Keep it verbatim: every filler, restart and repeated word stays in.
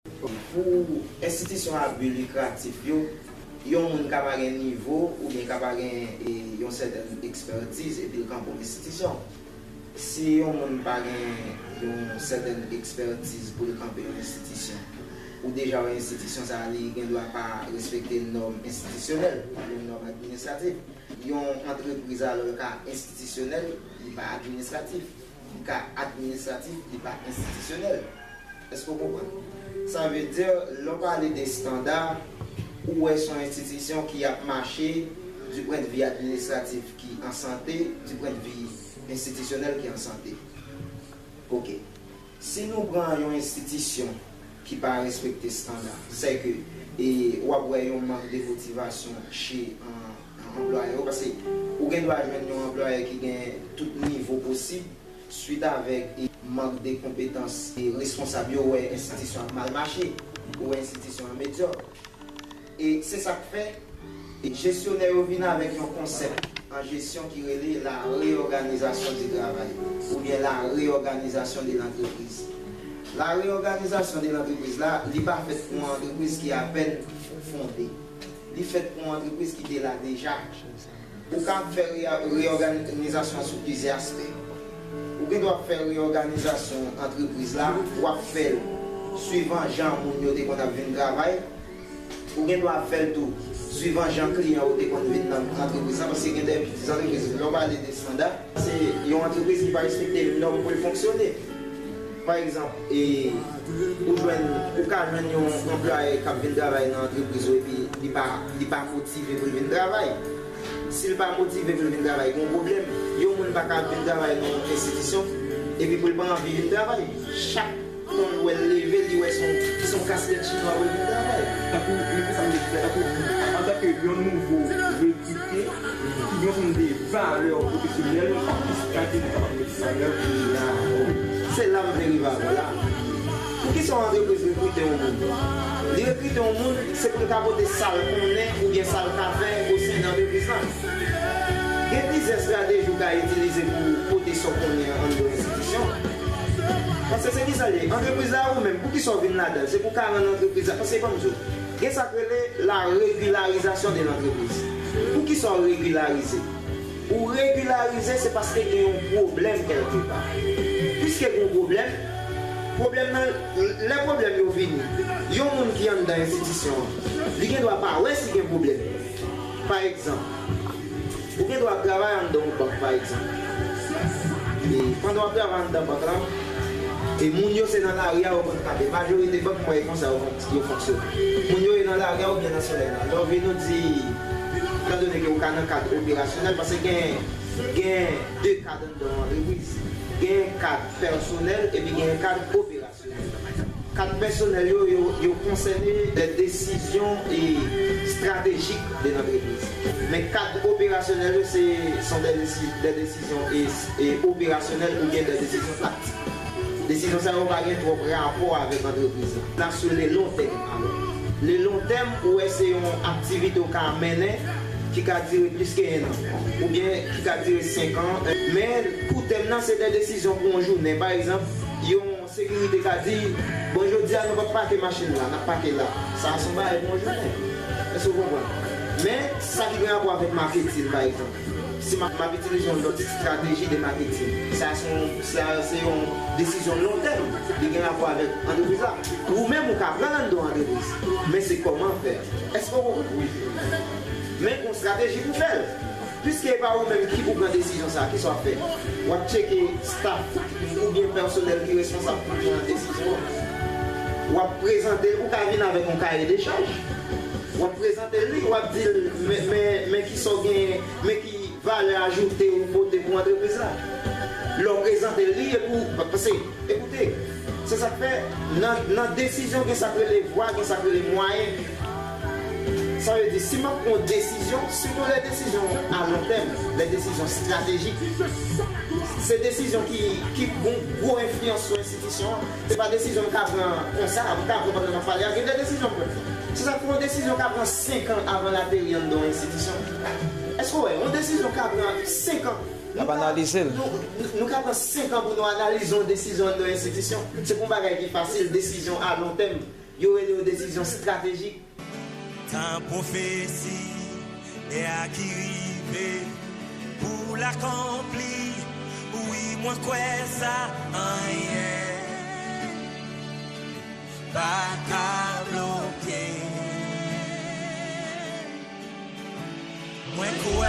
Pou enstitisyon a bi likratif yo, yon moun ka pa gen nivo oubyen ka pa gen e, yon sètèn ekspètiz epi l kanpe yon enstitisyon. Si yon moun pa gen yon sètèn ekspètiz pou l kanpe yon enstitisyon, ou deja wè enstitisyon sa a li gen dwa pa respekte nòm enstitisyonèl, li pa gen nòm administratif. Yon antrepriz alò l ka enstitisyonèl, li pa administratif. Li ka administratif, li pa enstitisyonèl. Èske w konprann? Sa vle di, lè w pale de estanda, ou wè se yon enstitisyon ki ap mache du point de vue administratif ki an sante, du point de vue enstitisyonèl ki an sante. Ok. Si nou pran yon enstitisyon ki pa respekte estanda, sèke e, w ap wè yon mank de motivasyon che an, an anplwaye yo, paske ou gen dwa jwenn yon anplwaye ki gen tout nivo posib, swit avèk e, mank de konpetans e, responsab yo wè enstitisyon ap mal mache, ou wè enstitisyon an medyòk. E se sa k fè e, jesyonè yo vin avèk yon konsèp an jesyon ki rele la réorganisation du travail oubyen la réorganisation de l'entreprise. La réorganisation de l'entreprise la, li pa fèt pou yon antrepriz ki apèn fonde. Li fèt pou yon antrepriz ki te la deja. Ou ka fè re- reyòganizasyon sou plizyè aspè. Ou gen dwa fè reyòganizasyon antrepriz la, w ap fè l suivan jan moun yo te konn ap vin travay. Ou gen dwa fè l tou suivan jan kliyan yo te konn vin nan antrepriz la, paske gen de zantrepri, lè w pale de estanda, se yon antrepriz ki pa respekte nòm pou l fonksyone. Pa egzanp, e, ou jwenn, ou ka jwenn yon anplwaye k ap vin travay nan antrepriz ou epi li pa, li pa motive pou l vin travay. Si l pa motive pou l vin travay, gen yon pwoblèm. Yon moun pa ka vin travay nan yon enstitisyon epi pou l pa anvi vin travay. Chak tan l wè l leve, li wè se yon, se yon kaskèt chinwa pou l vin travay. Tankou, men se sa m te di, tankou, antanke yon nouvo rekrite, ki gen yon seri de valè pwofesyonèl, ki estrateji kapab met an èv pou la. Se la m vle rive avè w la. Poukisa yon antrepriz rekrite yon moun? Li rekrite yon moun, se pou l ka pote sa l konnen oubyen sa l ka fè o sen de antrepriz la. Gen plizyè estrateji ou ka itilize pou pote sa w konnen anndan enstitisyon. Paske se kisa l ye? Antrepriz la ou menm, poukisa w vin ladan l? Se pou w ka rann antrepriz la. Paske ban m di w, gen sa k rele la régularisation de l'entreprise. Poukisa w regilarize? Ou regilarize, se paske gen yon pwoblèm kèlkepa. Piske gen yon pwoblèm, pwoblèm nan, lè pwoblèm yo vini, yon moun ki anndan enstitisyon an, li gen dwa pa wè si gen pwoblèm. Pa egzanp, ou gen dwa ap travay anndan yon bank, pa egzp. E pandan w ap travay anndan bank la, e moun yo se nan lari a yo konn kanpe. Majorite bank mwen e konsa yo, yo fonksyone. Moun yo ye nan lari a oubyen nan solèy la. Lè w vin ou di, etandone ke ou ka nan kad operasyonèl, paske gen, gen de kad anndan yon antrepriz. Gen kad pèsonèl epi gen kad operasyonèl. Kad pèsonèl yo, yo, yo konsène de desizyon e estratejik de lantrepriz. Men kad operasyonèl yo, se, sont des déci- des décisions e, e opérationnelles oubyen des décisions tactiques. Desizyon sa yo pa gen twòp rapò avèk antrepriz la. N ap sou le long terme alò. Le long terme, ou wè se yon aktivite ou ka mennen ki ka dire plis ke en an, oubyen ki ka dire senk an. Men kou tèm nan, se de desizyon pou yon jounen. Pa egzanp, yon sekirite ka di, bon, jodi a nou p ap pake machin la, n ap pake la. Sa a se yon bagay pou yon jounen. Èske w konprann? Men, sa ki gen rapò avèk maketin, pa egzanp. Si m ap, m ap itilize yon lòt estrateji de maketin, sa se yon, sa se yon desizyon long tèm. Li gen rapò avèk antrepriz la. Ou menm, ou ka pran l anndan yon antrepriz. Men se kòman fè. Èske w konprann? Wi. Men, gon estrateji pou fè l. Piske e pa ou menm ki pou pran desizyon sa a, kisa w ap fè? W ap tcheke staff oubyen pèsonèl ki responsab pou pran desizyon an. W ap prezante l, ou ka vin avèk yon kaye de chaj. W ap prezante l li, w ap di l, men, men, men kisa w genyen, men ki valè ajoute ou pote pou antrepriz la. Lè w prezante l li, epi w, paske, ekoute, se sa k fè, nan, nan desizyon, gen sa k rele vwa, gen sa k rele mwayen. Sa vle di, si m ap pran yon desizyon, sitou lè desizyon a long tèm, lè desizyon estratejik, se desizyon ki, ki gon gwo enfliyans sou enstitisyon an. Se pa desizyon m ka pran konsa, m ka pran pandan m ap pale a. Gen de desizyon m pran. Se sa k fè yon desizyon ka pran senk an avan l ateri anndan yon enstitisyon. Èske w wè, yon desizyon ka pran senk an? N ap analize l. Nou, nou, nou ka pran senk an pou nou analize yon desizyon anndan yon enstitisyon. Se pa yon bagay ki fasil, desizyon a long tèm. Yo rele yo desizyon estratejik. Tan pwofesi, lè a ki rive pou l akonpli. Wi, mwen kwè sa, anyen pa ka bloke. Mwen kwè.